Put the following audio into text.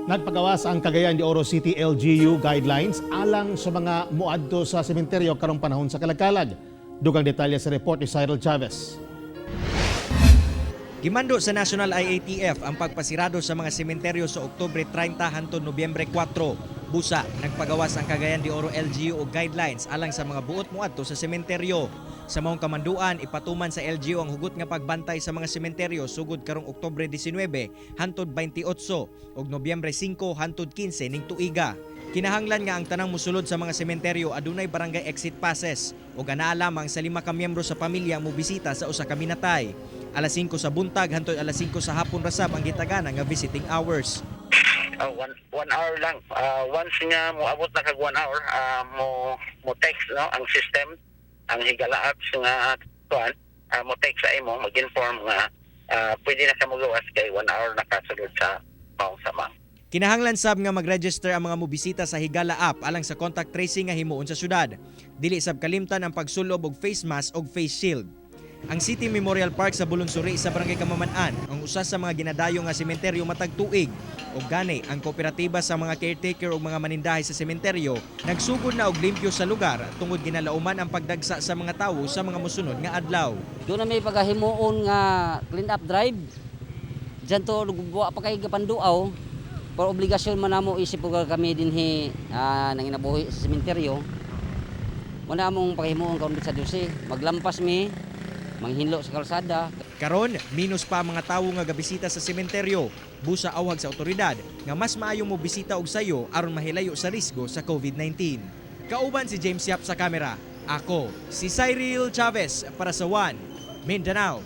Nagpagawas ang Cagayan de Oro City LGU guidelines alang sa mga muadto sa sementeryo karong panahon sa kalagkalag. Dugang detalye sa report ni Cyril Chavez. Gimando sa National IATF ang pagpasirado sa mga sementeryo sa Oktubre 30 hangtod Nobyembre 4. Busa, nagpagawas ang Cagayan de Oro LGU og guidelines alang sa mga buot moadto sa sementeryo. Sa maong kamanduan, ipatuman sa LGU ang hugot nga pagbantay sa mga sementeryo sugod karong Oktubre 19 hangtod 28 ug Nobyembre 5 hangtod 15 ning tuiga. Kinahanglan nga ang tanang musulod sa mga sementeryo adunay barangay exit passes ug anaa lamang sa 5 ka miyembro sa pamilya ang mobisita sa usa ka minatay. Alas 5 sa buntag hantod alas 5 sa hapon ra sab ang gitagana nga visiting hours. One hour lang. Once nga moabot na kag 1 hour, mo mo text, no, ang system, ang Higala apps nga kuan, mo text sa imo, mag-inform nga pwede na ka mogawas kay 1 hour na kasulod sa maong sama. Kinahanglan sab nga mag-register ang mga mobisita sa Higala app alang sa contact tracing nga himuon sa syudad. Dili sab kalimtan ang pagsulob og face mask og face shield. Ang City Memorial Park sa Bulunsuri sa Barangay Kamaman-an ang usa sa mga ginadayo nga sementeryo matag tuig. Ug gani ang kooperatiba sa mga caretaker ug mga manindahay sa sementeryo nagsugod na og limpyo sa lugar tungod ginalauman ang pagdagsa sa mga tawo sa mga mosunod nga adlaw. Duna may pagahimuon nga clean up drive. Diyan to wa pa kay gapanduaw. Pero obligasyon man namo isip ug kami dinhi nanginabuhi sa sementeryo. Muna among pagahimuon karon sa 12. Maglampas mi, manghinlo sa kalsada. Karon, minus pa ang mga tawo nga gabisita sa sementeryo. Busa awhag sa otoridad nga mas maayo mo bisita og sayo aron mahilayo sa risgo sa COVID-19. Kauban si James Yap sa kamera. Ako, si Cyril Chavez para sa One Mindanao.